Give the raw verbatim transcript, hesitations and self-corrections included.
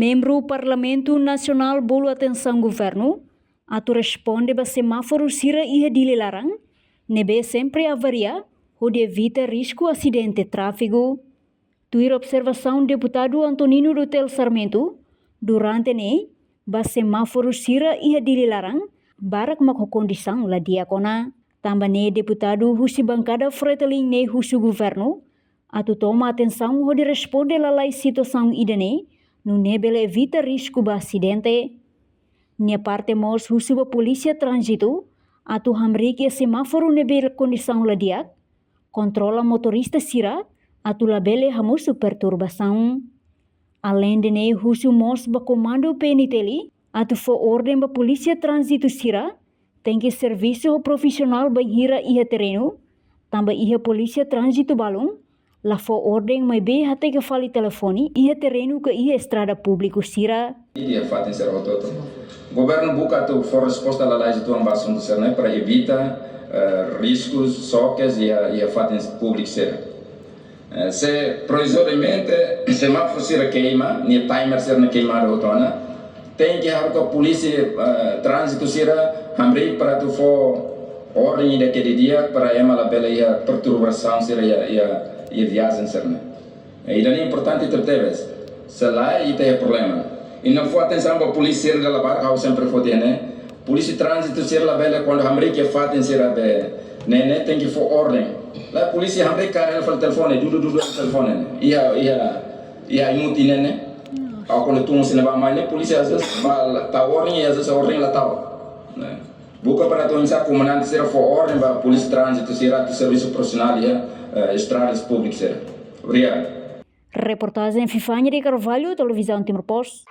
Membru Parlamentu Nasionál bolu atensaun governu atu responde ba semáforu sira iha Dili laran, ne'ebé sempre avaria, hodi evita risku asidente tráfegu. Tuir observasaun deputadu Antonino Dutel Sarmento, durante ne'e, ba semáforu sira iha Dili laran, barak mak ho kondisaun la di'ak ona. Tanba ne'e deputadu husi bankada Fretilin ne'e husu governu atu toma atensaun hodi responde lalais situasaun ida-ne'e, nune'e bele evita risku ba asidente. Nia parte mós husu ba Polísia Tránzitu atu hamriik iha semáforu ne'ebé kondisaun la di'ak, kontrola motorista sira atu labele hamosu perturbasaun. Aleinde ne'e husu mós ba Komandu P N T L atu fó orden ba Polísia Tránzitu sira tenke servisu ho profisionál bainhira iha terrenu, tanba iha Polísia Tránzitu balun la fó orden maibé hateke fali telefone iha terrenu ka iha estrada públiku sira. Iha fatin sira hotu-hotu. Governu buka atu fó resposta lalais uitoan ba asuntu sira-ne'e para evita, eh, riskus, xokes iha, iha fatin públiku sira. Eh, se provizoriamente semáforu sira keima, nia timer sira-ne'e keimadu hotu ona, tenke haruka polísia, eh, tránzitu sira hamriik para atu fó orden ida ke di'ak para ema labele iha perturbasaun sira iha, iha, iha viajen sira-ne'e. Eh, ida-ne'e importante tebetebes. Se lae, ita iha problema. I no fó atensaun ba polísia sira dala barak, ha'u sempre foti ne'e. Polísia tránzitu sira labele kuandu hamriik iha fatin sira be ne'e, ne'e tenke fó orden. Lae, polísia hamriik kaer hela fali telefone, dudu dudu telefone ne'e. Iha, iha, iha ai-mutin ne'e, ne'e. Ha'u kuandu tun husi ne'ebá mai ne'e, polísia às vezes ba la tau orden, i às vezes orden la tau. Ne'e. Buka para atu oinsá komandante sira fó orden ba polísia tránzitu sira atu servisu profisionál iha, eh, estradas públikas sira. Obrigadu. Reportajen Vivania de Carvalho, Televizaun Timor Post.